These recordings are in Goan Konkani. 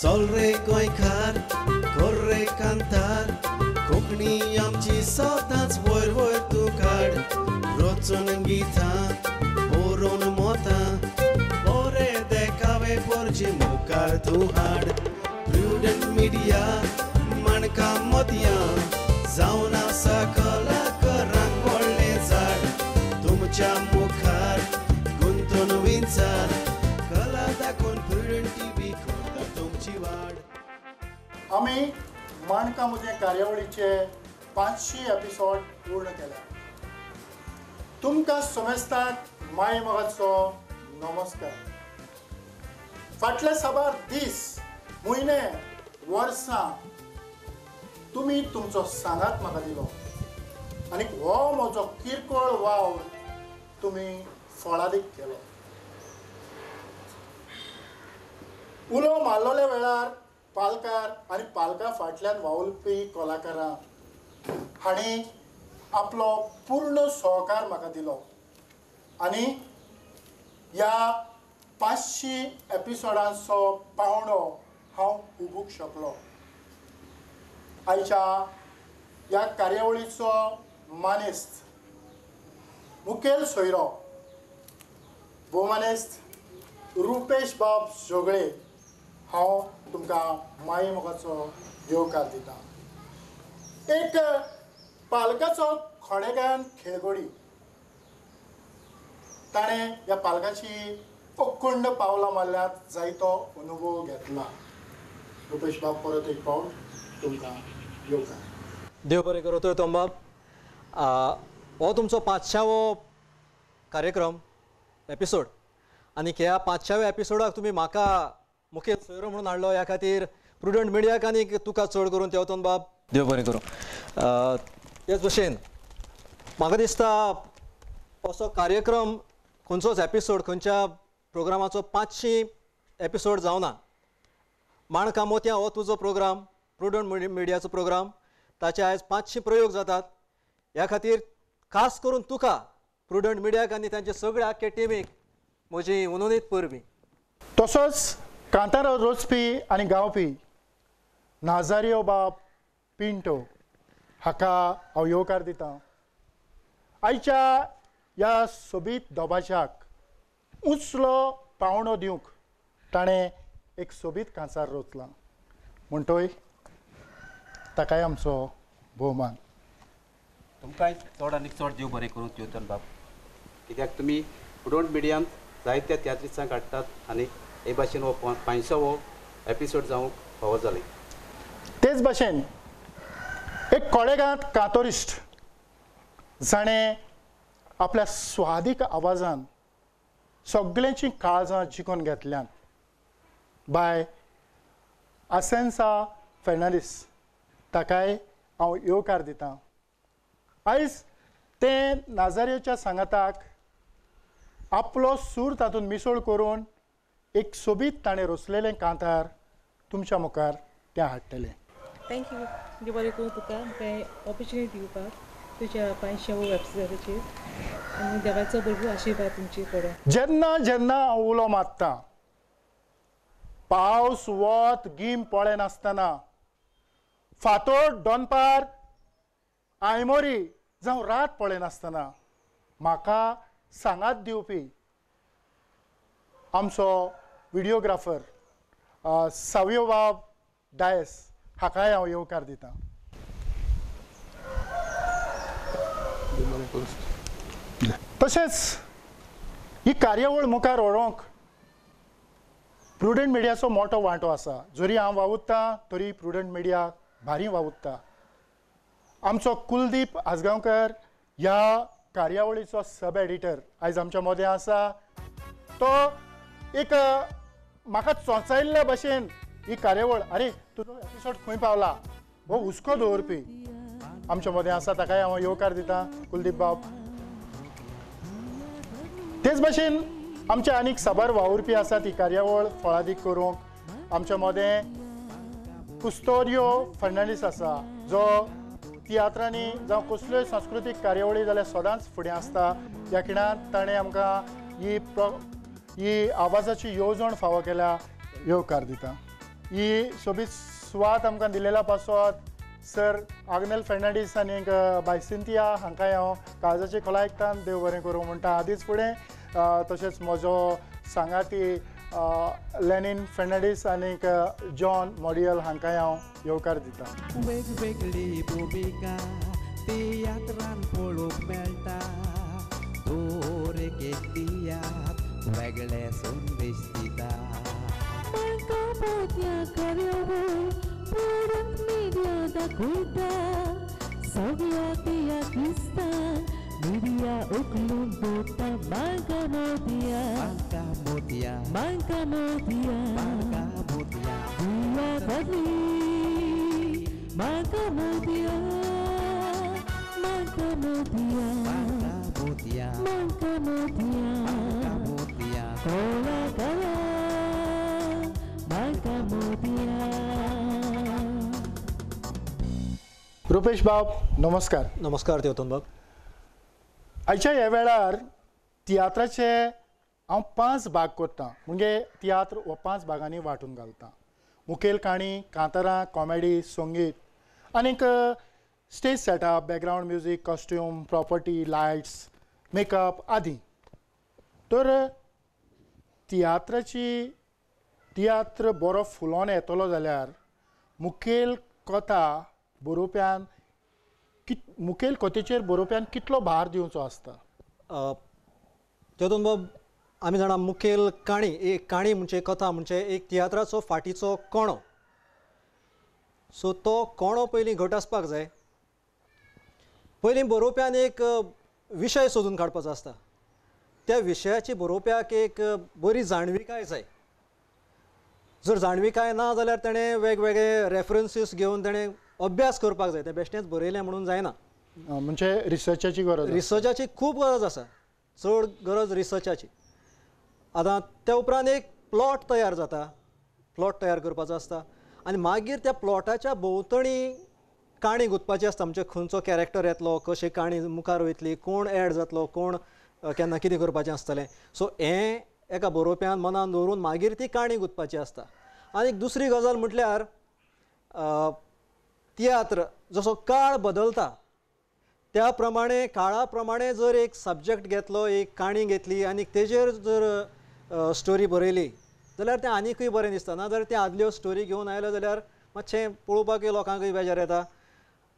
चल रे गोंयकार कर रे कांतार कोंकणी आमची सदांच वयर वयर तूं काड रचून गितां बरोवन मोतां बरे देखावे पोरचे मुखार तूं हाड प्रुडंट मिडिया माणकां मोतयां जावन आसा कलाकारांक व्हडलें झाड तुमच्या मुखार गुंतून विंचार कला दाखोवन प्रुडंट टीव्ही करता तुमची वाड. आमी माणकां मोतयां कार्यावळीचे 500 एपिसोड पूर्ण केले. तुमकां समेस्तांक माय मोगाचो नमस्कार. फाटले साबार दीस म्हयने वर्सां तुमी तुमचो सांगात म्हाका दिलो आनी हो म्हजो किरकोळ वावर तुमी फळादीक केलो. उलो मारलेल्या वेळार पालकार आनी पालका फाटल्यान वावुरपी कलाकारां हांणी आपलो पूर्ण सहकार म्हाका दिलो आनी ह्या 500 एपिसोडांचो पावंडो हांव उबूंक शकलो. आयच्या ह्या कार्यावळीचो मानेस्त मुखेल सोयरो भोवमानेस्त रुपेश बाब जोगळे हांव तुमकां माये मोगाचो येवकार दिता. एक पालकाचो खडेगान खेळगडी, ताणें ह्या पालकाची अखंड पावलां मारल्यात जायतो अनुभव घेतला. रुपेश बाब परत एक पावट तुमकां येवकार. देव बरें करूं तेवतोन बाब. हो तुमचो 500वो कार्यक्रम एपिसोड आनी ह्या 500व्या एपिसोडाक तुमी म्हाका मुखेल सोयरो म्हणून हाडलो ह्या खातीर प्रुडंट मिडियाक आनी तुका चड करून तेवतोन बाब देव बरें करूं. तेच भशेन म्हाका दिसता असो कार्यक्रम खंयचोच एपिसोड खंयच्या प्रोग्रामाचो 500 एपिसोड जावना. माणकां मोतयां हो तुजो प्रोग्राम प्रुडंट मिडियाचो प्रोग्राम ताचे आयज 500 प्रयोग जातात. ह्या खातीर खास करून तुका प्रुडंट मिडियाक आनी तांचे सगळे आख्खे टिमीक म्हजी उनोनीत परबीं. तसोच कांतार रोचपी आनी गावपी नाजारियो बाब पिंटो हाका हांव येवकार दिता. आयच्या ह्या सोबीत दोबाच्याक उंचलो पावंडो दिवंक ताणें एक सोबीत कांचार रोचला म्हणटोय ताकाय आमचो भोवमान. तुमकांय चड आनी चड देव बरें करूं तेवतोन बाब, कित्याक तुमी प्रुडंट मिडियांत जायत्या तियात्रिस्तांक हाडटात आनी हे भाशेन हो 500वो एपिसोड जावंक फावो जालें. तेच भाशेन एक कोडेगांत कांतोरिस्ट जाणें आपल्या स्वादीक आवाजान सगळ्यांची काळजां जिखून घेतल्यात बाय आसेन्सा फेर्नांडीस ताकाय हांव येवकार दिता. आयज तें नाजारियोच्या सांगाताक आपलो सूर तातूंत मिसळ करून एक सोबीत ताणें रचलेलें कांतार तुमच्या मुखार तें हाडटलें. Thank you, देव बरें करूं तुका म्हाका ऑपॉर्चुनिटी दिवपाक तुज्या 500 वेबसायटीचेर आनी देवाचो भरपूर आशिर्वाद तुमचेर पडूं. जेन्ना जेन्ना हांव उलो मारता पावस वत गीम पळयनासतना फांतोड दनपार आयमोरी जावं रात पळयनासतना म्हाका सांगात दिवपी आमचो व्हिडियोग्राफर सावयो बाब डायस हाकाय हांव येवकार दिता. तशेंच ही कार्यावळ मुखार व्हरूंक प्रुडंट मिडियाचो मोटो वांटो आसा. जरी हांव वावुरता तरी प्रुडंट मिडिया भारी वावुरता. आमचो कुलदीप आजगांवकर ह्या कार्यावळीचो सब एडिटर आयज आमच्या मदें आसा. तो एक म्हाका चोंचायल्ल्या भशेन ही कार्यावळ अरे तुजो एपिसोड खंय पावला हो हुस्को दवरपी आमच्या मदें आसा, ताकाय हांव येवकार दिता कुलदीप बाब. तेच भशेन आमचे आनीक साबार वावुरपी आसात ही कार्यावळ फळादीक करूंक. आमच्या मदें कुस्तोरियो फर्नांडीस आसा जो तियात्रांनी जावं कसल्योय सांस्कृतीक कार्यावळी जाल्यार सदांच फुडें आसता. ह्या खिणांत ताणें आमकां ही ही आवाजाची येवजण फावो केल्या, येवकार दिता. ही सोबीत सुवात आमकां दिलेल्या पासत सर आग्नेल फेर्नांडीस आनी बाय सिंथिया हांकां हांव काळजाचे खोलायकतान देव बरें करूं म्हणटा. आदींच फुडें तशेंच म्हजो सांगाती लेनीन फेर्नांडीस आनी जॉन मॉडियल हांकां हांव येवकार दिता. वेगवेगळी भुमिका तियात्रान पळोवंक मेळटा, दर एक एक तियात्र वेगळे संदेश दिता. प्रुडंट मिडिया दाखयता सगळ्या तियात्रिस्तांक मिडिया उखलून दवरता. मांका मोतया, मांका मोतया, मांका मोतया, मांका मोतया, दुआ बदली मांका मोतया, मांका मोतया, मांका मोतया, मांका मोतया, मांका मोतया, कोला कला मांका मोतया. रुपेश बाब नमस्कार. नमस्कार तेवतन बाब. आयच्या ह्या वेळार तियात्राचे हांव 5 भाग करता, म्हणजे तियात्र हो 5 भागांनी वांटून घालता. मुखेल काणी, कांतारां, कॉमेडी, संगीत आनीक stage setup, background music, costume, property, lights, makeup आदी. तर तियात्र बरो फुलोन येतलो जाल्यार मुखेल कथा बरोवप्यान मुखेल कथेचेर बरोवप्यान कितलो भार दिवचो आसता? तेतून बाब आमी जाणा मुखेल काणी, एक काणी म्हणजे कथा म्हणजे एक तियात्राचो फाटीचो कणो. सो तो कणो पयलीं घट आसपाक जाय. पयलीं बरोवप्यान एक विशय सोदून काडपाचो आसता. त्या विशयाची बरोवप्याक एक बरी जाणविकाय जाय. जर जाणविकाय ना जाल्यार तेणें वेगवेगळे रेफरन्सीस घेवन तेणें अभ्यास करपाक जाय. तें बेश्टेंच बरयलें म्हणून जायना, म्हणजे रिसर्चाची गरज, रिसर्चाची खूब गरज आसा, चड गरज रिसर्चाची. आतां त्या उपरांत एक प्लॉट तयार जाता, प्लॉट तयार करपाचो आसता आनी मागीर त्या प्लॉटाच्या भोंवतणी काणी गुंतपाची आसता. म्हणजे खंयचो कॅरेक्टर येतलो, कशी काणी मुखार वयतली, कोण एड जातलो, कोण केन्ना कितें करपाचें आसतलें. सो हें एका बरोवप्यान मनान दवरून मागीर ती काणी गुंतपाची आसता. आनी दुसरी गजाल म्हटल्यार तियात्र जसो काळ बदलता त्या प्रमाणे काळा प्रमाणे जर एक सब्जॅक्ट घेतलो, एक काणी घेतली आनी तेजेर जर स्टोरी बरयली जाल्यार तें आनीकूय बरें दिसता. ना जाल्यार ते आदल्यो स्टोरी घेवन आयल्यो जाल्यार मातशें पळोवपाकूय लोकांकूय बेजार येता.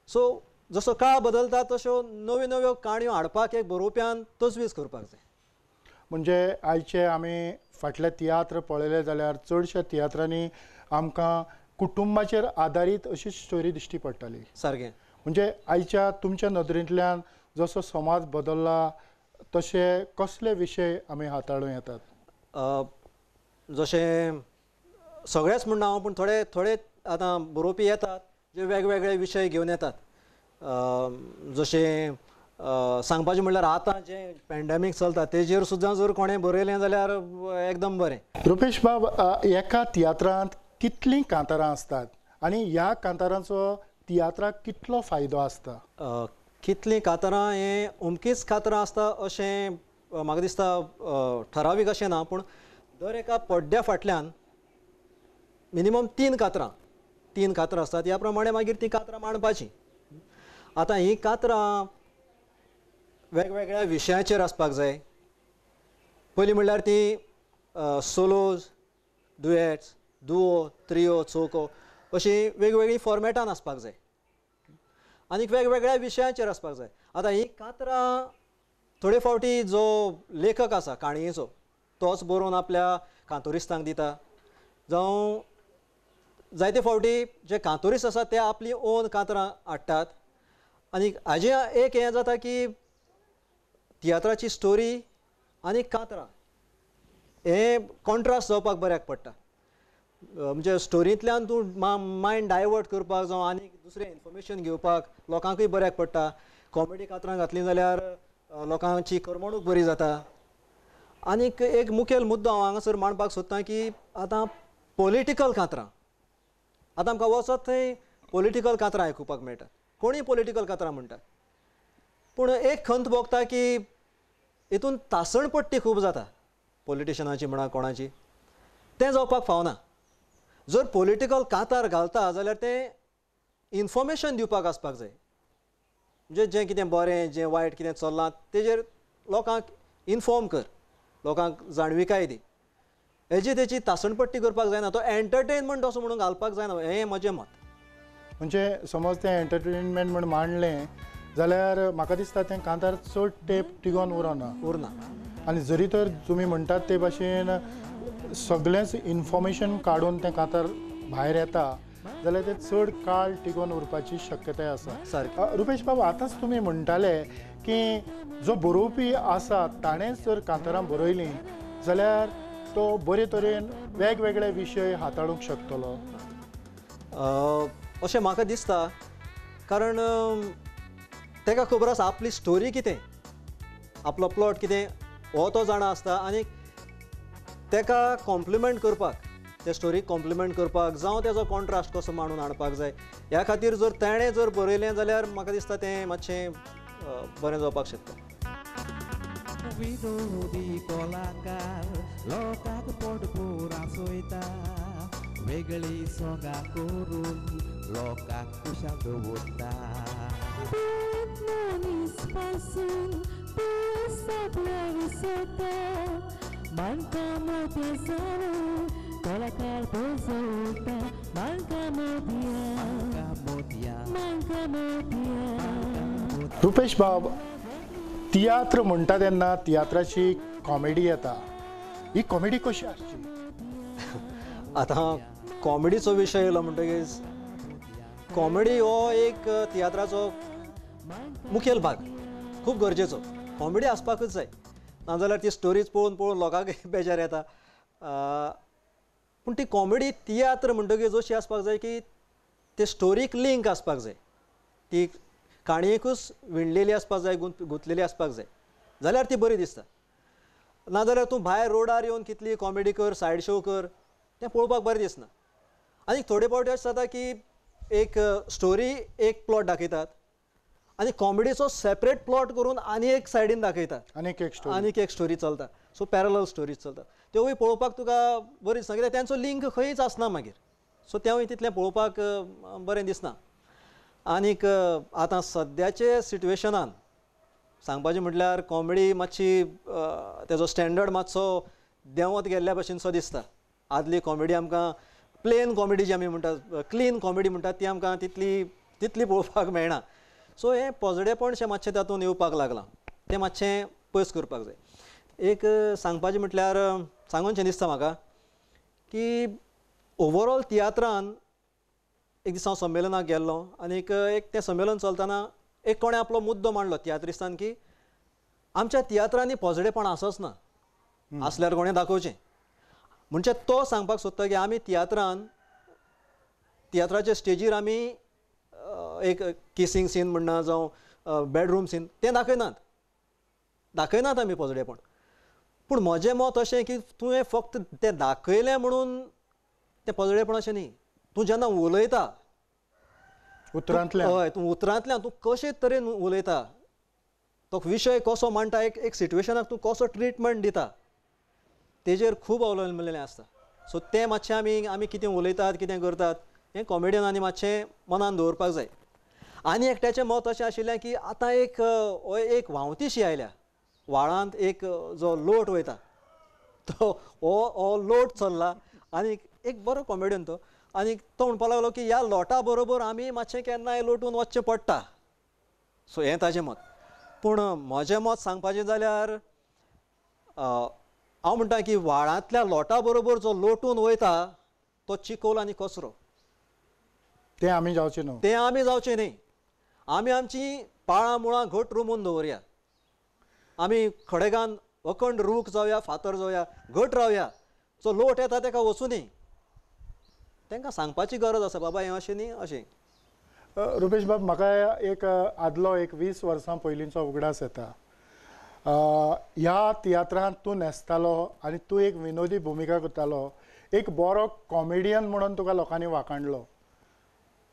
सो जसो काळ बदलता तश्यो नव्यो नव्यो काणयो हाडपाक एक बरोवप्यान तजवीज करपाक जाय. म्हणजे आयचे आमी फाटले तियात्र पळयले जाल्यार चडश्या तियात्रांनी आमकां कुटुंबाचेर आदारीत अशी स्टोरी दिश्टी पडटाली. सारकें. म्हणजे आयच्या तुमच्या नदरेंतल्यान जसो समाज बदलला तशे कसले विशय आमी हाताळूं येतात? जशें सगळेच म्हणना हांव, पूण थोडे थोडे आतां बरोवपी येतात जे वेगवेगळे विशय घेवन येतात. जशें सांगपाचें म्हणल्यार आतां जें पॅन्डेमीक चलता तेजेर सुद्दां जर कोणें बरयलें जाल्यार एकदम बरें. रुपेश बाब, एका तियात्रांत कितलीं कांतारां आसतात आनी ह्या कांतारांचो तियात्राक कितलो फायदो आसता? कितलीं कांतारां हें अमकीच कांतारां आसता अशें म्हाका दिसता ठरावीक अशें ना, पूण दर एका पड्ड्या फाटल्यान मिनिमम 3 कांतरां आसतात. ह्या प्रमाणे मागीर तीं कांतरां मांडपाचीं. आतां हीं कांतरां वेगवेगळ्या विशयाचेर आसपाक जाय. पयलीं म्हणल्यार ती सोलोज, डुएट्स, दुओ, त्रियो, चौको अशीं वेगवेगळीं फॉर्मेटान आसपाक जाय आनी वेगवेगळ्या विशयांचेर आसपाक जाय. आतां हीं कांतरां थोडे फावटी जो लेखक आसा काणयेचो तोच बरोवन आपल्या कांतोरिस्तांक दिता, जावं जायते फावटी जे कांतोरिस्त आसा ते आपली ओन कांतरां हाडटात. आनी हाजें एक हें जाता की तियात्राची स्टोरी आनी कांतरां हें कॉन्ट्रास्ट जावपाक बऱ्याक पडटा. म्हणजे स्टोरींतल्यान तूं मायंड डायवर्ट करपाक जावं आनी दुसरें इन्फॉर्मेशन घेवपाक लोकांकूय बऱ्याक पडटा. कॉमेडी कांतरां घातलीं जाल्यार लोकांची करमणूक बरी जाता. आनीक एक मुखेल मुद्दो हांव हांगासर मांडपाक सोदतां की आतां पॉलिटिकल कांतरां, आतां आमकां वचत थंय पॉलिटिकल कांतरां आयकुपाक मेळटा. कोणूय पॉलिटिकल कांतरां म्हणटात, पूण एक खंत भोगता की हितून तासणपट्टी खूब जाता पॉलिटिशनाची म्हणा कोणाची, तें जावपाक फावना. जर पॉलिटिकल कांतार घालता जाल्यार तें इन्फॉर्मेशन दिवपाक आसपाक जाय, म्हणजे जें कितें बरें जें वायट कितें चल्लां तेजेर लोकांक इन्फॉर्म कर, लोकांक जाणविकाय दी. हेजी तेची तासणपट्टी करपाक जायना, तो एंटरटेनमेंट असो म्हणून घालपाक जायना, हें म्हजें मत. म्हणजे समज तें एंटरटेनमेंट म्हण मांडलें जाल्यार म्हाका दिसता तें कांतार चड तेंप टिगोन उरना उरना. आनी जरी तर तुमी म्हणटात ते भाशेन सगळेंच इन्फॉर्मेशन काडून तें कांतार भायर येता जाल्यार तें चड काळ टिगोन उरपाची शक्यताय आसा. सारकें. रुपेश बाबू, आतांच तुमी म्हणटाले की जो बरोवपी आसा ताणेंच जर कांतारां बरयलीं जाल्यार तो बरे तरेन वेगवेगळे विशय हाताळूंक शकतलो अशें म्हाका दिसता. कारण ताका खबर आसा आपली स्टोरी कितें, आपलो प्लॉट कितें हो तो जाणा आसता आनी ताका कॉम्प्लिमेंट करपाक, ते स्टोरीक कॉम्प्लिमेंट करपाक जावं तेजो कॉन्ट्रास्ट कसो मांडून हाडपाक जाय, ह्या खातीर जर तेणें जर बरयलें जाल्यार म्हाका दिसता तें मातशें बरें जावपाक शकता. विनोदी कलाकार लोकांक पोटभर आसयता, वेगळी सोंगां करून लोकांक खुशाल दवरता. मनीस पासून तूं सगळें विसरता, मानका मोतयां जावन कलाकार पोजवता. मानका मोतयां, मानका मोतयां. रुपेश बाब, तियात्र म्हणटा तेन्ना तियात्राची कॉमेडी येता, ही कॉमेडी कशी आसची? आतां कॉमेडीचो विशय येयलो म्हणटकीच कॉमेडी हो एक तियात्राचो मुखेल भाग, खूब गरजेचो. कॉमेडी आसपाकूच जाय, नाजाल्यार ती स्टोरीज पळोवन पळोवन लोकांक बेजार येता. पूण ती कॉमेडी तियात्र म्हणटकीच अशी आसपाक जाय की ते स्टोरीक लिंक आसपाक जाय, ती काणयेकूच विणलेली आसपाक जाय, गुंतलेली आसपाक जाय, जाल्यार ती बरी दिसता. नाजाल्यार तूं भायर रोडार येवन कितली कॉमेडी कर, सायड शो कर, तें पळोवपाक बरें दिसना. आनी थोडे फावटी अशें जाता की एक स्टोरी एक प्लॉट दाखयतात आनी कॉमेडीचो सेपरेट प्लॉट करून आनी एक सायडीन दाखयतात, आनीक एक स्टोरी चलता. सो पॅरलल स्टोरीज चलता, त्योवूय पळोवपाक तुका बरी दिसना, कित्याक तेंचो लिंक खंयच आसना मागीर. सो तेंवूय तितलें पळोवपाक बरें दिसना. आनीक आतां सद्याचे सिट्युएशनान सांगपाचें म्हटल्यार कॉमेडी मातशी तेजो स्टँडर्ड मातसो देंवत गेल्ल्या भशेन सो दिसता. आदली कॉमेडी आमकां प्लेन कॉमेडी जी आमी म्हणटात, क्लीन कॉमेडी म्हणटात, ती आमकां तितली तितली पळोवपाक मेळना. सो हें पोजडेपणशें मातशें तातूंत येवपाक लागलां, तें मातशें पयस करपाक जाय. एक सांगपाचें म्हटल्यार सांगूनशें दिसता म्हाका की ओवरऑल तियात्रान एक दीस हांव संमेलनाक गेल्लो आनी एक तें संमेलन चलतना एक कोणें आपलो मुद्दो मांडलो तियात्रिस्तान की आमच्या तियात्रांनी पोजडेपण आसच ना, आसल्यार कोणें दाखोवचें. म्हणजे तो सांगपाक सोदता की आमी तियात्रान तियात्राचे स्टेजीर आमी एक किसिंग सीन म्हणना जावं बेडरूम सीन तें दाखयनात, दाखयनात आमी पोजडेपण. पूण म्हजें मत अशें की तुवें फक्त तें दाखयलें म्हणून तें पोजडेपण अशें न्ही. तूं जेन्ना उलयता उतरांतल्यान, हय, तूं उतरांतल्यान तूं कशे तरेन उलयता, तो विशय कसो मांडटा, एक एक सिट्युएशनाक तूं कसो ट्रिटमेंट दिता, तेजेर खूब अवलंबलेलें आसता. सो तें मातशें आमी आमी कितें उलयतात कितें करतात हें कॉमेडियनांनी मातशें मनान दवरपाक जाय. आनी एकट्याचें मत अशें आशिल्लें की आतां एक एक व्हांवतीशी आयल्या, व्हाळांत एक जो लोट वयता तो हो लोट चल्ला. आनी एक बरो कॉमेडियन तो, आनी तो म्हणपाक लागलो की ह्या लोटा बरोबर आमी मातशें केन्नाय लोटून वचचें पडटा. सो हें ताजें मत. पूण म्हजें मत सांगपाचें जाल्यार हांव म्हणटा की व्हाळांतल्या लोटा बरोबर जो लोटून वयता तो चिकोल आनी कचरो, तें आमी जावचें न्हू, तें आमी जावचें न्ही. आमी आमची पाळां मुळां घट रोमून दवरया, आमी खडेगान अखंड रूख जावया, फातर जावया, घट रावया. जो लोट येता ताका वचूं न्ही, तांकां सांगपाची गरज आसा बाबा हें अशें न्ही अशें. रुपेश बाब, म्हाका एक आदलो एक 20 वर्सां पयलींचो उगडास येता. ह्या तियात्रांत तूं न्हेसतालो आनी तूं एक विनोदी भुमिका करतालो, एक बरो कॉमेडियन म्हणून तुका लोकांनी वाखाणलो.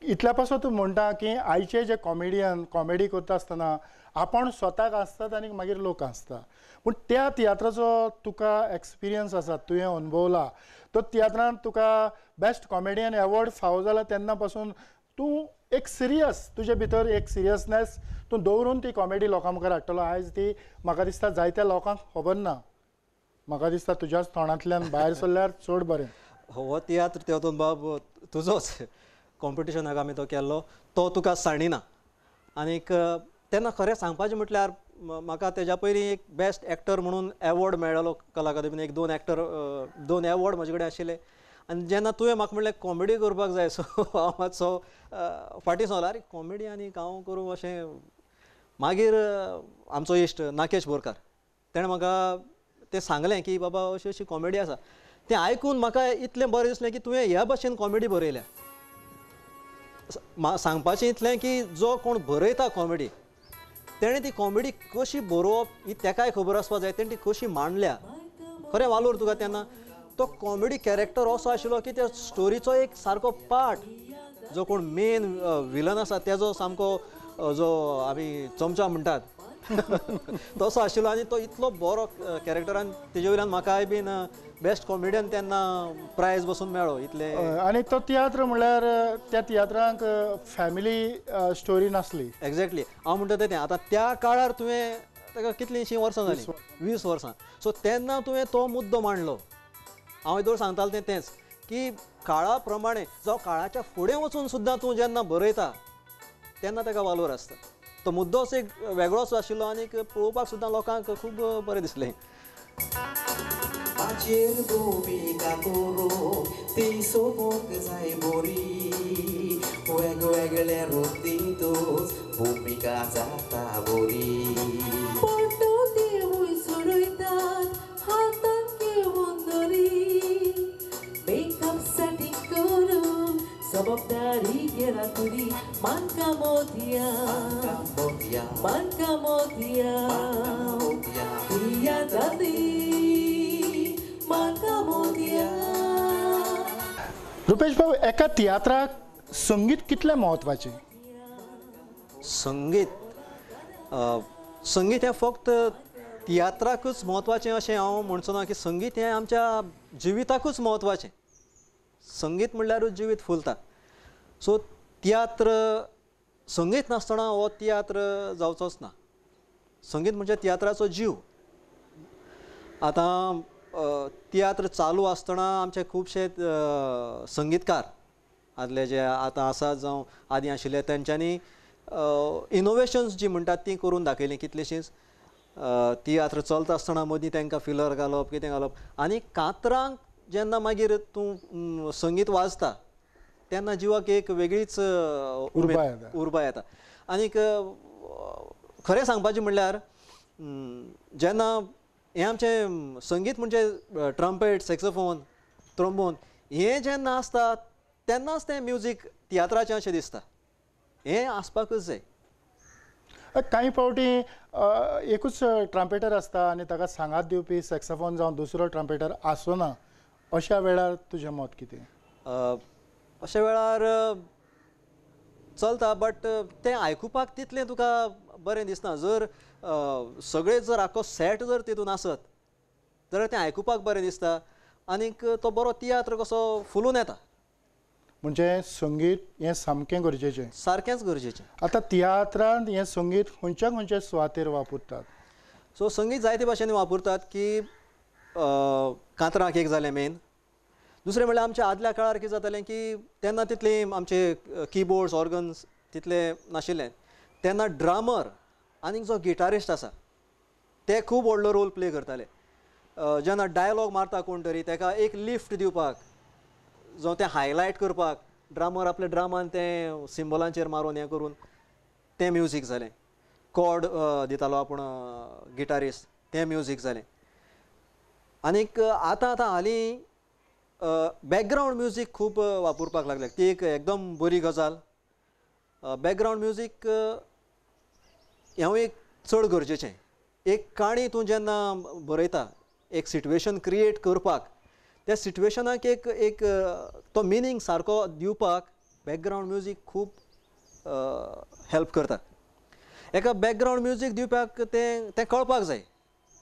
इतल्या पासून तूं म्हणटा की आयचे जे कॉमेडियन कॉमेडी करता आसतना आपण स्वताक आसतात आनी मागीर लोक आसता. पूण त्या तियात्राचो तुका एक्सपिरियन्स आसा, तुवें अनुभवला तो तियात्रांत तुका बेस्ट कॉमेडियन एवॉर्ड फावो जाला तेन्ना पासून तूं एक सिरियस, तुजे भितर एक सिरियसनेस तूं दवरून ती कॉमेडी लोकां मुखार हाडटलो. आयज ती म्हाका दिसता जायत्या लोकांक खबर ना. म्हाका दिसता तुज्याच तोंडांतल्यान भायर सरल्यार चड बरें. हो तियात्र तेवतून बाब तुजोच कॉम्पिटिशनाक आमी तो केल्लो तो तुका सांडिना. आनीक तेन्ना खरें सांगपाचें म्हटल्यार म्हाका तेज्या पयलीं एक बेस्ट एक्टर म्हणून एवॉर्ड मेळ्ळो कला अकादमीन. एक दोन एक्टर दोन एवॉर्ड म्हजे कडेन आशिल्ले. आनी जेन्ना तुवें म्हाका म्हणलें कॉमेडी करपाक जाय सो हांव मातसो फाटीं सरलो, आरे कॉमेडी आनी हांव करूं अशें. मागीर आमचो इश्ट नाकेश बोरकार तेणें म्हाका तें सांगलें की बाबा अशी अशी कॉमेडी आसा. तें आयकून म्हाका इतलें बरें दिसलें की तुवें ह्या भशेन कॉमेडी बरयल्या. सांगपाचें इतलें की जो कोण बरयता कॉमेडी तेणें ती कॉमेडी कशी बरोवप ही तेकाय खबर आसपाक जाय, तेणें ती कशी मांडल्या. खरें वालोर तुका तेन्ना तो कॉमेडी कॅरेक्टर असो आशिल्लो की त्या स्टोरीचो एक सारको पार्ट, जो कोण मेन विलन आसा तेजो सामको जो आमी चमचा म्हणटात तसो आशिल्लो. आनी तो इतलो बरो कॅरेक्टर आनी तेजे वयल्यान म्हाकाय बीन बेस्ट कॉमेडियन तेन्ना प्रायज बसून मेळ्ळो इतले. आनी तो तियात्र म्हणल्यार त्या तियात्रांक फॅमिली स्टोरी नासली. एग्जॅक्टली हांव म्हणटा तें. आतां त्या काळार तुवें ताका कितलींशीं वर्सां जालीं, 20 वर्सां. सो तेन्ना तुवें तो मुद्दो मांडलो. हांव येदोळ सांगतालो तें तेंच की काळा प्रमाणे जावं काळाच्या फुडें वचून सुद्दां तूं जेन्ना बरयता तेन्ना ताका वालोर आसता. तो मुद्दोच एक वेगळोच आशिल्लो आनीक पळोवपाक सुद्दां लोकांक खूब बरें दिसलें. आचेर भुमिका करूं ती सोबूंक जाय बरी, वेगवेगळे रुतींतूच भुमिका जाता बरी. पडटो देवूय सोडयतात हातान घेवन दोरी, मेकअप सेटींग करून जबाबदारी घेना तुरी. मानका मोतया मानका मोतया तियात्रांनी मानका मोतया. रुपेश भाऊ, एका तियात्राक संगीत कितलें म्हत्वाचें? संगीत संगीत हें फक्त तियात्राकूच म्हत्वाचें अशें हांव म्हणचो ना की संगीत हें आमच्या जिविताकूच म्हत्वाचें. संगीत म्हणल्यारूच जिवीत फुलता. सो तियात्र संगीत नासतना हो तियात्र जावचोच ना. संगीत म्हणजे तियात्राचो जीव. आतां तियात्र चालू आसतना आमचे खुबशे संगीतकार आदले जे आतां आसात जावं आदीं आशिल्ले तेंच्यांनी इनोवेशन्स जी म्हणटात तीं करून दाखयलीं कितलींशींच. तियात्र चलता आसतना मदीं तांकां फिलर घालप, कितें घालप. आनी कातरांक जेन्ना मागीर तूं संगीत वाजता तेन्ना जिवाक एक वेगळीच उर्बा येता. आनीक खरें सांगपाचें म्हणल्यार जेन्ना हें आमचें संगीत म्हणजे ट्रम्पेट, सॅक्सोफोन, ट्रोम्बोन हें जेन्ना आसता तेन्नाच तें म्युजीक तियात्राचें अशें दिसता. हें आसपाकूच जाय. कांय फावटी एकूच ट्रम्पेटर आसता आनी ताका सांगात दिवपी सॅक्सोफोन जावं दुसरो ट्रम्पेटर आसना, अशा वेळार तुजें मत कितें? अशा वेळार चलता, बट तें आयकुपाक तितलें तुका बरें दिसना. जर सगळें जर आख्खो सेट जर तितून आसत जाल्यार तें आयकुपाक बरें दिसता आनीक तो बरो तियात्र कसो फुलून येता. म्हणजे संगीत हें सामकें गरजेचें. सारकेंच गरजेचें. आतां तियात्रांत हें संगीत खंयच्या खंयच्या सुवातेर वापरतात? सो संगीत जायते भाशेन वापरतात की कांतराक एक जालें मेन. दुसरें म्हणल्यार आमच्या आदल्या काळार कितें जातालें की तेन्ना तितले आमचे किबोर्ड्स, ऑर्गन्स तितले नाशिल्ले. तेन्ना ड्रमर आनीक जो गिटारिस्ट आसा ते खूब व्हडलो रोल प्ले करताले. जेन्ना डायलॉग मारता कोण तरी ताका एक लिफ्ट दिवपाक जावं तें हायलायट करपाक ड्रामर आपल्या ड्रामान तें सिम्बलांचेर मारून हें करून तें म्युजीक जालें. कॉर्ड दितालो आपूण गिटारिस्ट, तें म्युजीक जालें. आनीक आतां आतां हालीं बॅकग्रावंड म्युजीक खूब वापरपाक लागल्या, ती एक एकदम बरी गजाल. बॅकग्रावंड म्युजीक हें एक चड गरजेचें. एक काणी तूं जेन्ना बरयता, एक सिट्युएशन क्रिएट करपाक, त्या सिट्युएशनाक एक एक तो मिनींग सारको दिवपाक बॅकग्रावंड म्युजीक खूब हेल्प करता. एका बॅकग्रावंड म्युजीक दिवपाक तें तें कळपाक जाय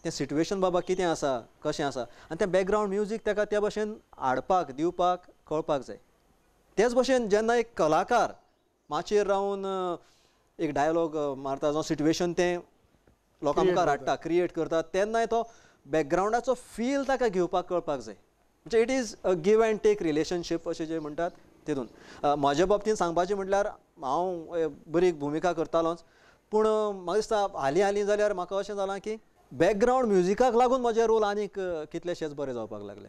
तें सिट्युएशन बाबा कितें आसा कशें आसा आनी तें बॅकग्रावंड म्युजीक ताका त्या भशेन हाडपाक दिवपाक कळपाक जाय. तेच भशेन जेन्ना एक कलाकार माचयेर रावन एक डायलॉग मारता जावं सिट्युएशन तें लोकां मुखार हाडटा क्रिएट करता तेन्नाय तो बॅकग्रावंडाचो फील ताका घेवपाक कळपाक जाय. म्हणजे it is a give and take relationship अशें जें म्हणटात तितून. म्हज्या बाबतींत सांगपाचें म्हटल्यार हांव बरी भुमिका करतालोच पूण म्हाका दिसता हालीं हालीं जाल्यार म्हाका अशें जालां की बॅकग्रावंड म्युजिकाक लागून म्हजे रोल आनीक कितलेशेच बरे जावपाक लागले.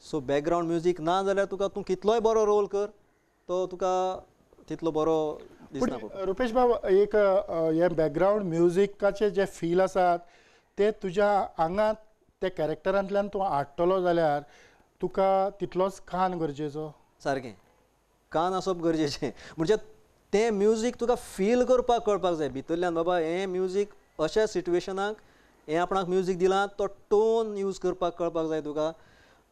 सो बॅकग्रावंड म्युजीक ना जाल्यार तुका तूं कितलोय बरो रोल कर तो तुका तितलो बरो दिसना. रुपेश बाब एक हे बॅकग्रावंड म्युजिकाचे जे फील आसात ते तुज्या आंगांत त्या कॅरेक्टरांतल्यान तूं हाडटलो जाल्यार तुका तितलोच कान गरजेचो. सारकें कान आसप गरजेचें म्हणजे तें म्युजीक तुका फील करपाक कळपाक जाय भितरल्यान बाबा हें म्युजीक अशा सिट्युएशनाक हें आपणाक म्युजीक दिलां तो टोन यूज करपाक कळपाक जाय तुका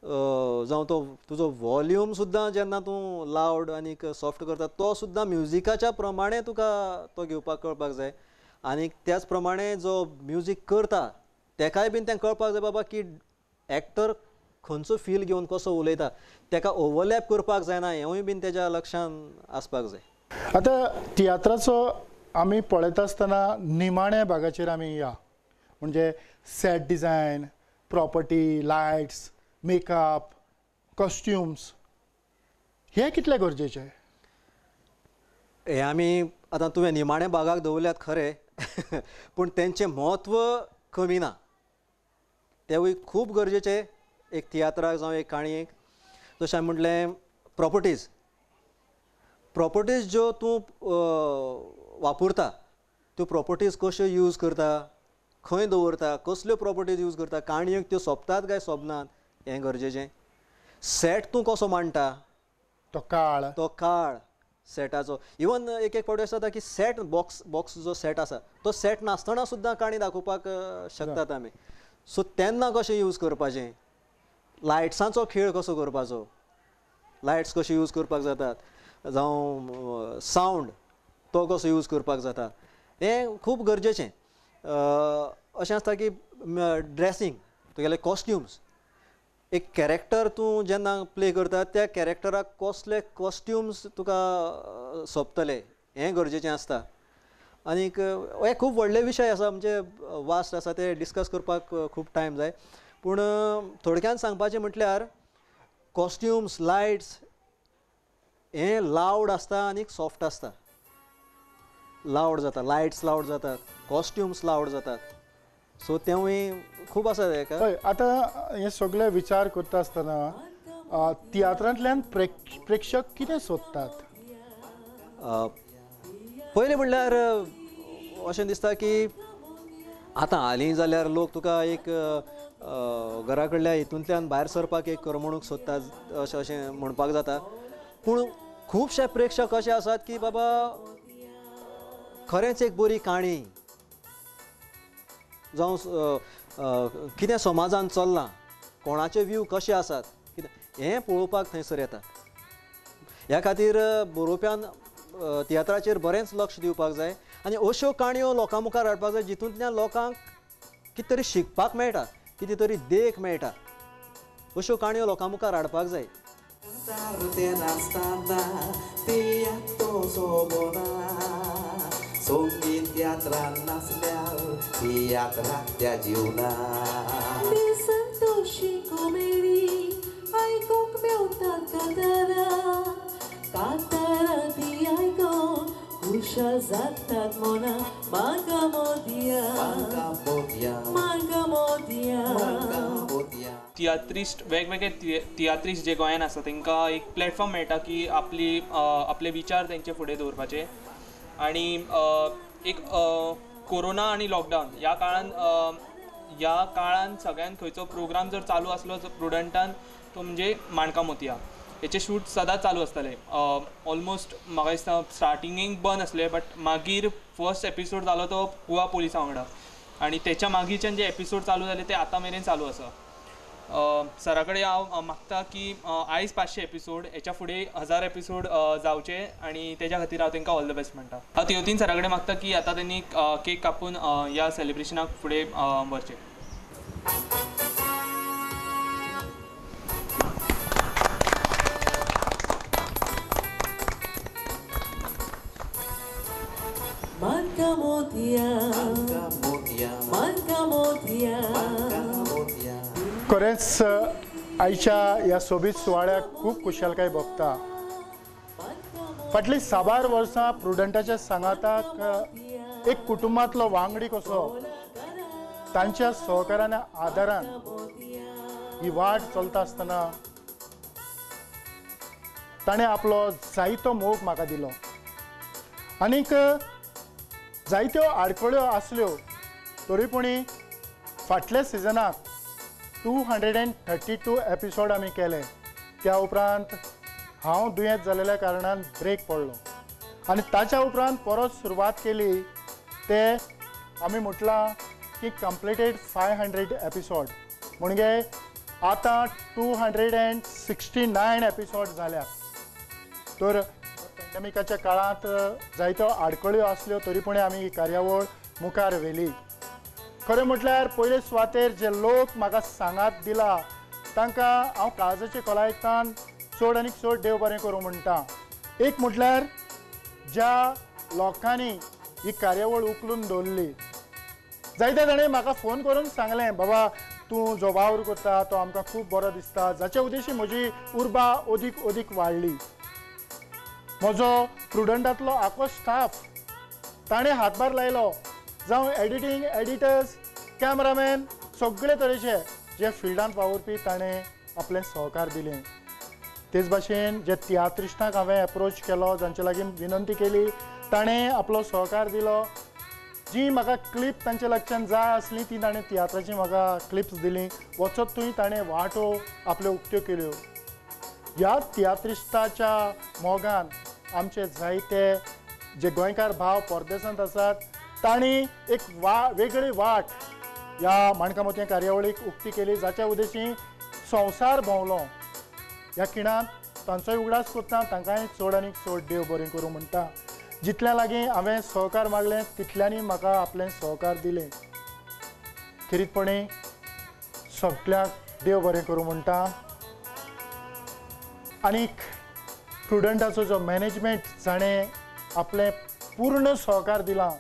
जावं तो तुजो वॉल्यूम सुद्दां जेन्ना तूं लावड आनीक सॉफ्ट करता तो सुद्दां म्युजिकाच्या प्रमाणे तुका तो घेवपाक कळपाक जाय. आनीक त्याच प्रमाणे जो म्युजीक करता तेकाय बीन तें कळपाक जाय बाबा की एक्टर खंयचो फील घेवन कसो उलयता तेका ओवरलॅप करपाक जायना हेंवूय बीन तेज्या लक्षान आसपाक जाय. आतां तियात्राचो आमी पळयता आसतना निमाण्या भागाचेर आमी या म्हणजे set design, property, lights, makeup, costumes हे कितले गरजेचे? हे आमी आतां तुवें निमाण्या भागाक दवरल्यात खरें पूण तेंचें म्हत्व कमी ना, तेवूय खूब गरजेचे एक तियात्राक जावं एक काणयेक. जशें हांवें म्हटलें प्रॉपर्टीज, प्रॉपर्टीज ज्यो तूं वापरता त्यो प्रॉपर्टीज कश्यो यूज करता, खंय दवरता, कसल्यो प्रॉपर्टीज यूज करता, काणयेक त्यो सोंपतात काय सोंपनात हें गरजेचें. सेट तूं कसो मांडटा तो काळ, तो काळ सेटाचो. इवन एक एक फावटी अशें जाता की सेट बॉक्स बॉक्स जो सेट आसा तो सेट नासतना सुद्दां काणी दाखोवपाक शकतात आमी. सो तेन्ना कशें यूज करपाचें, लायट्सांचो खेळ कसो करपाचो, लायट्स कशे यूज करपाक जातात, जावं सावंड तो कसो यूज करपाक जाता, हें खूब गरजेचें. अशें आसता की ड्रेसींग, तुगेले कॉस्ट्युम्स, एक कॅरेक्टर तूं जेन्ना प्ले करता त्या कॅरेक्टराक कसले कॉस्ट्युम्स तुका सोबतले हें गरजेचें आसता. आनीक हे खूब व्हडले विशय आसा, म्हणजे वास्ट आसा, ते डिस्कस करपाक खूब टायम जाय. पूण थोडक्यान सांगपाचें म्हटल्यार कॉस्ट्युम्स, लायट्स हें लावड आसता आनी सॉफ्ट आसता. लावड जाता, लायट्स लावड जातात, कॉस्ट्युम्स लावड जातात, सो तेवूय खूब आसा हेका. हय, आतां हे सगळे विचार करता आसतना तियात्रांतल्यान प्रेक्षक कितें सोदतात? पयलें म्हणल्यार अशें दिसता की आतां हालीं जाल्यार लोक तुका एक घरा कडल्या हितूंतल्यान भायर सरपाक एक करमणूक सोदतात अशें अशें म्हणपाक जाता. पूण खुबशे प्रेक्षक अशे आसात की बाबा खरेंच एक बरी काणी जावं कितें समाजान चल्लां, कोणाचे व्यू कशे आसात कितें हें पळोवपाक थंयसर येतात. ह्या खातीर बरोवप्यान तियात्राचेर बरेंच लक्ष दिवपाक जाय आनी अश्यो काणयो लोकां मुखार हाडपाक जाय जितूंतल्यान लोकांक कितें तरी शिकपाक मेळटा, कितें तरी देख मेळटा, अश्यो काणयो लोकां मुखार हाडपाक जाय. संगीत तियात्रा नासल्यार तियात्रा त्या जीवना संतोषी कॉमेडी आयकूंक मेवता कातारां कातारां ती आयकोन खुशाल जातात मना. मांगा मोदया, मांगा मोदया. तियात्रिस्ट, वेगवेगळे तियात्रिस्ट जे गोंयान आसा तांकां एक प्लॅटफॉर्म मेळटा की आपली आपले विचार तेंचे फुडें दवरपाचे. आनी एक कोरोना आनी लॉकडावन ह्या काळान सगळ्यान खंयचो प्रोग्राम जर चालू आसलो प्रुडंटान तो म्हणजे माणका मोतया. हेचे शूट सदांच चालू आसताले. ऑलमोस्ट म्हाका दिसता स्टार्टिंगेक बंद आसले, बट मागीर फर्स्ट एपिसोड जालो तो गोवा पुलिसा वांगडा आनी तेच्या मागीरच्यान जे एपिसोड चालू जाले ते आतां मेरेन चालू आसा. सरा कडेन हांव मागता की आयज 500 एपिसोड हेच्या फुडें 1000 एपिसोड जावचे आनी तेज्या खातीर हांव तांकां ऑल the best म्हणटा. हांव तेवतीन सरा कडेन मागता की आतां तेणी केक कापून ह्या सेलिब्रेशनाक फुडें व्हरचें. मानका मोतिया, मानका मोतिया. खरेंच आयच्या ह्या सोबीत सुवाळ्याक खूब खुशालकाय भोगता. फाटलीं साबार वर्सां प्रुडंटाच्या सांगाताक एक कुटुंबांतलो वांगडी कसो तांच्या सहकारान आदारान ही वाट चलता आसतना ताणें आपलो जायतो मोग म्हाका दिलो आनीक जायत्यो आडखळ्यो आसल्यो तरी पूण फाटल्या सिजनाक 232 एपिसोड आमी केले. त्या उपरांत हांव दुयेंत जाल्ल्या कारणान ब्रेक पडलो आनी ताच्या उपरांत परत सुरवात केली ते आमी म्हटलां की कंप्लिटेड 500 एपिसोड म्हणजे आतां 269 एपिसोड जाल्यात. तर पॅन्डेमिकाच्या काळांत जायत्यो आडखळ्यो आसल्यो तरी पूण आमी ही कार्यावळ मुखार व्हेली. खरें म्हटल्यार पयले सुवातेर जे लोक म्हाका सांगात दिला तांकां हांव काळजाचे खोलायेंतल्यान चड आनी चड देव बरें करूं म्हणटा. एक म्हटल्यार ज्या लोकांनी ही कार्यावळ उखलून दवरली जायते जाणें म्हाका फोन करून सांगलें, बाबा तूं जो वावर करता तो आमकां खूब बरो दिसता, जाच्या उद्देशी म्हजी उर्बा अदीक अदीक वाडली. म्हजो प्रुडंटांतलो आखो स्टाफ ताणें हातभार लायलो, जावं एडिटींग, एडिटर्स, कॅमरामॅन, सगळे तरेचे जे फिल्डांत वावुरपी ताणें आपलें सहकार दिलें. तेच भाशेन जे तियात्रिस्टांक हांवें एप्रोच केलो, जांचे लागीं विनंती केली ताणें आपलो सहकार दिलो. जी म्हाका क्लिप तांच्या लागच्यान जाय आसली ती ताणें तियात्राची म्हाका क्लिप्स दिली. वचत थंय ताणें वाटो आपल्यो उक्त्यो केल्यो. ह्या तियात्रिस्टाच्या मोगान आमचे जायते जे गोंयकार भाव परदेसांत आसात तांणी एक वेगळी वाट ह्या माणकां मोतयां कार्यावळीक उक्ती केली, जाच्या उद्देशी संवसार भोंवलो. ह्या खिणांत तांचोय उगडास करता, तांकांय चड आनी चड देव बरें करूं म्हणटा. जितल्या लागीं हांवें सहकार मागलें तितल्यांनी म्हाका आपलें सहकार दिलें. खेरीतपणी सगळ्यांक देव बरें करूं म्हणटा. आनीक प्रुडंटाचो जो मॅनेजमेंट जाणें आपलें पूर्ण सहकार दिलां,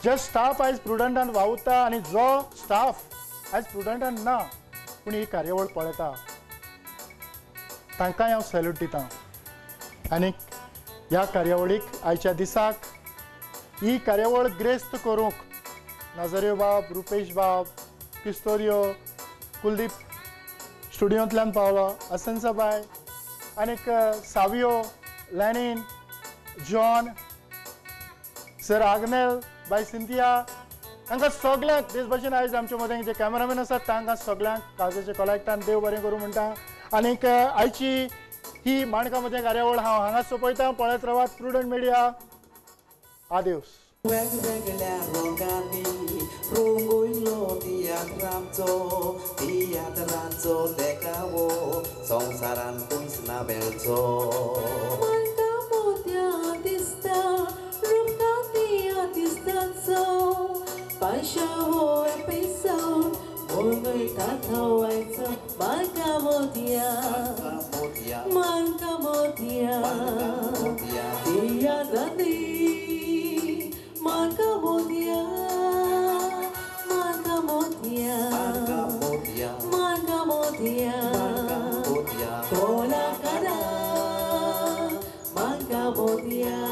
जे स्टाफ आयज प्रुडंटान वावुरता आनी जो स्टाफ आयज प्रुडंटान ना पूण ही कार्यावळ पळयता तांकांय हांव सॅल्यूट दितां. आनीक ह्या कार्यावळीक आयच्या दिसाक ही कार्यावळ ग्रेस्त करूंक नाजरियो बाब, रुपेश बाब, किस्तोरियो, कुलदीप स्टुडियोंतल्यान पावलो, असन्साबाय आनीक सावियो, लॅनीन, जॉन, सर आग्नेल, बाय सिंथिया, तांकां सगळ्यांक तेच भाशेन आयज आमचे मदें जे कॅमेरामॅन आसात तांकां सगळ्यांक काळजाचे खोलायेंतल्यान देव बरें करूं म्हणटा. आनीक आयची ही माणकां मोतयां कार्यावळ हांव हांगा सोंपयता. पळयत रावात प्रुडंट मिडिया. आदेवस. वेगवेगळ्या रंगांनी रंगयलो तियात्राचो, तियात्राचो देखावो संवसारान खंयच ना मेळचो. माणकां मोतयां दिसता रुपकां तियात्रिस्तांचो, 500 एपिसोड मनयतात आयचो. माणकां मोतयां, माणकां मोतयां, तियात्रांनी माणकां मोतयां, माणकां मोतयां, माणकां मोतयां, कोलाकारा माणकां मोतयां.